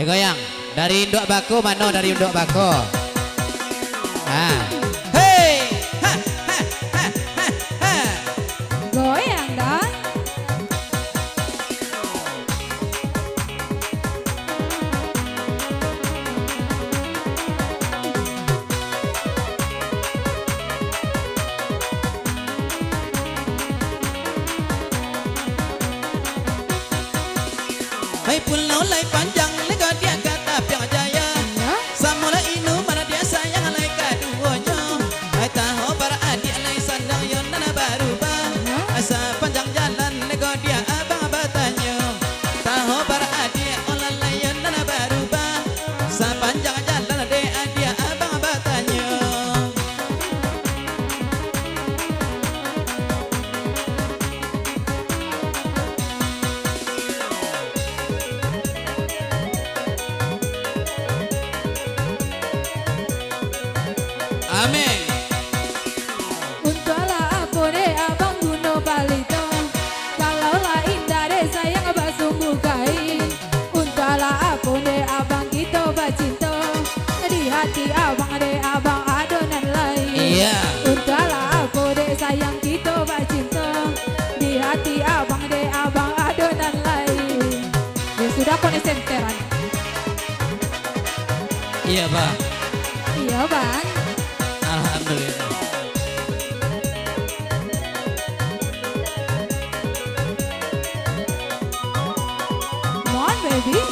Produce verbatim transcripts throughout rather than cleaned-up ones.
Goyang. Dari induak bako, mano dari induak bako? Ha. Hei! Ha, ha, ha, ha, ha. Goyang dah. Hai pulau lai panjang, lai gadiak ka tapiang jaya. Iyo. Samo lai inu maradiak sayang lai kaduonyo. Hai taho baradiak lai sandang yo nan barubah. Iyo. Asa panjang jalan lai gadiak abang batanyo. Taho baradiak olah lai yo nan barubah. Sapanjang jalan dek adiak abang batanyo. Amin. Untuaklah apo dek abang guno palito? Kalau lah indak dek sayang basungguh kain. Untuaklah apo dek abang kito bacinto? Di hati abang dek abang ado nan lain. Iya. Untuaklah apo dek sayang kito bacinto? Di hati abang dek abang ado nan lain. Ya sudah, konesenteran. Iya, Bang. Iya, Bang. Alhamdulillah. Come on, baby.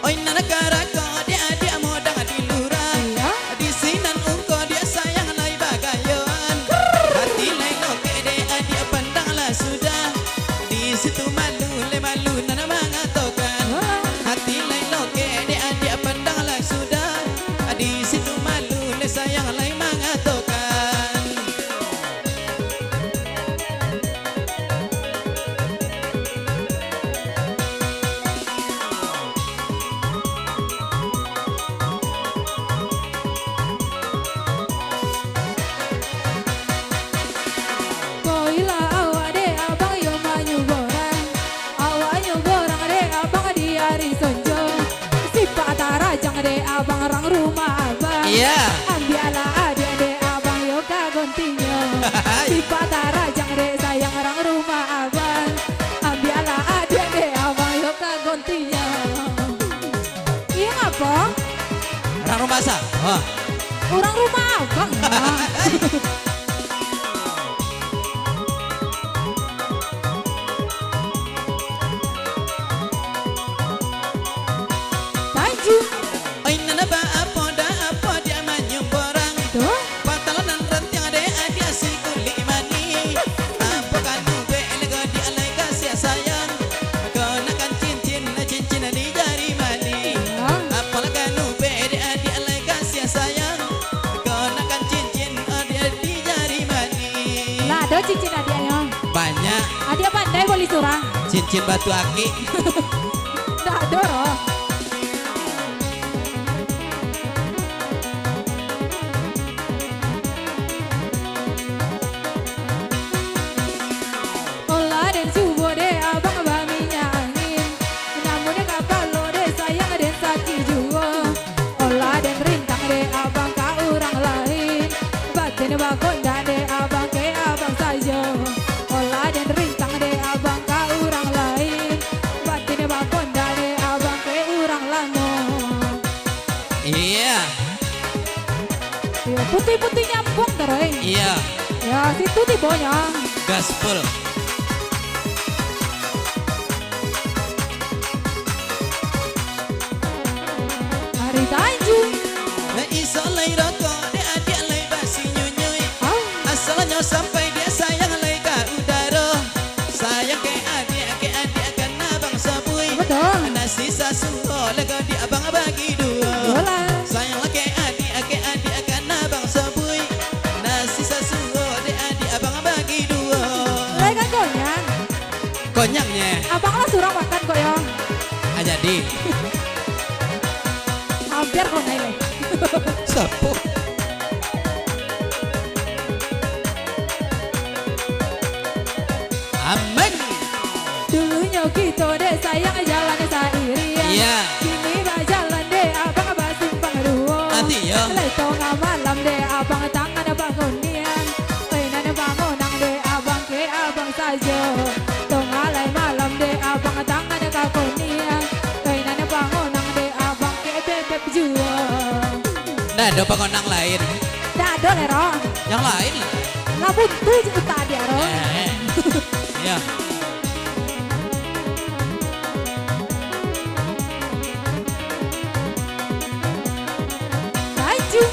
Oi, nan karako, adiak-adiak modang di lurah. Iya. Di sinan ungko, diak sayang lai bagayoan. Hati lai lokek, dek adiak pandanglah sudah. Di situ malu, lai malu nan mangatokan. Hati lai lokek, dek adiak pandanglah sudah. Di situ malu, lai sayang lai mangatokan. Koilah awak dek abang yo manyuborang. Awak nyuborang dek abang di ari sonjo. Sipak tarajang dek abang rang rumah abang. Iya. Ambiaklah adiak dek abang yo ka gontinyo. Sipak tarajang dek sayang rang rumah abang. Ambiaklah adiak dek abang yo ka gontinyo. Iyo ngapo? Rang rumah sa. Ha. Urang rumah abang lah. Tanjung. Oi, nan baapo, dak apo, diak manyuborang. Tuh. Patalonan rantiang dek adiak si kulik manih. Apo kanu bek lego diak lai kasiah sayang. Konakan cincin, cincin di jari manih. Iya. Apo lah kanu bek dek adiak lai kasiah sayang. Konakan cincin, adiak di jari manih. Lah, ado cincin adiaknyo? Banyak. Adiak pandai boli surang. Cincin batu akik. Ndak ado doh. Olah den cubo dek abang baminyak angin. Namun kapalo dek sayang den sakik juo. Olah den rintang dek abang ka urang lain. Batin bakondak dek abang ke abang sajo. Olah den rintang dek abang ka urang lain. Batin bakondak dek abang ke urang lamo. Iya. Iya, putih-putih nyambung taruih. Iya. Ya, situ tibonyo. Gaspol. Ari Tanjung. Isok lai rokok, dek adiak lai basi nyunyui. Hah? Asalnyo sampai diak sayang lai ka udaro. Sayang ke adiak, ke adiak kana bangsa bui. Betul. Nasi sasuo lego diak abang bagi duo. Iyolah. Sayang lah ke adiak, ke adiak kana bangsa bui. Nasi sasuo dek adiak abang bagi duo. Lai kan konyang. Konyaknyo. Abang lah surang makan kok yo. Ah, jadi. Hampir kok naik lai. Sapo? Amin. Dulunyo kito dek sayang jalan sairiang. Iya. Kini ba- Ado pangonang lain. Dak ado lai, Ro. Yang lain lah. Lah buntu je utak adiak, Ro. Eh, eh. Ya. Maju.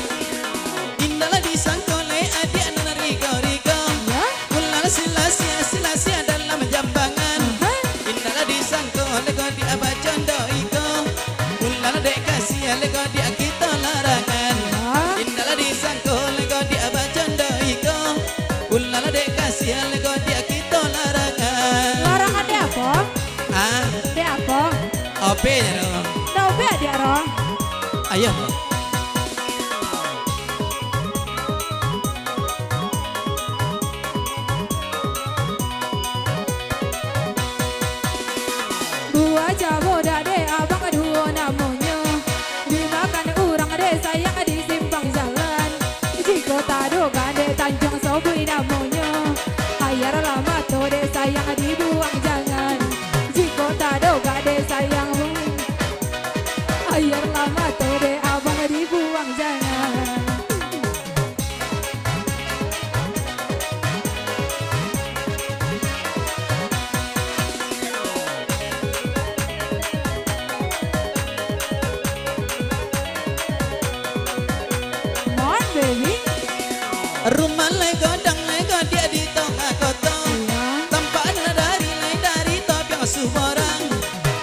Indak lah disangko lai adiak nan rigo-rigo. Ya. Ulala silasia, silasia dalam jambangan. Aha. Indak lah disangko lai ko diak bacondo iko. Ulala dek kasiah lai ko diak kito larangan. Ya. Indak lah disangko lai ko diak bacondo iko. Ulala dek kasiah lai ko diak kito larangan. Larangan dek apo? Ah? Dek apo? Ope je tu. Ndak ope adiak, Ro. Ayo. Buah cabodak dek abang duo namonyo. Dimakan urang dek sayang di simpang jalan. Jikok tadogak dek Tanjuang Sobui namonyo. Aia lah mato dek sayang dibuang jangan. Jikok tadogak dek sayang, aia lah mato dek abang dibuang jangan. Mon, baby. Rumah lai godang lai godiak di tongah koto. Iya. Tampak nan dari lai dari topiang suborang.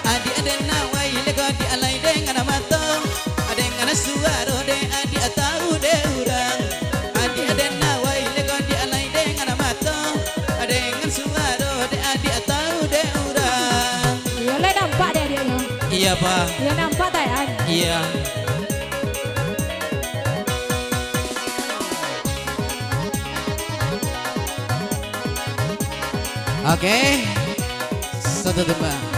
Adiak den awai lai godiak lai dengan mato. Dengan suaro dek adiak tahu dek urang. Adiak den awai lai godiak lai dengan mato. Dengan suaro dek adiak tahu dek urang. Iyo, lai nampak dek adiaknyo. Iya, Pa. Iyo, nampak, Tayan. Iya. Oke. Satu tembang.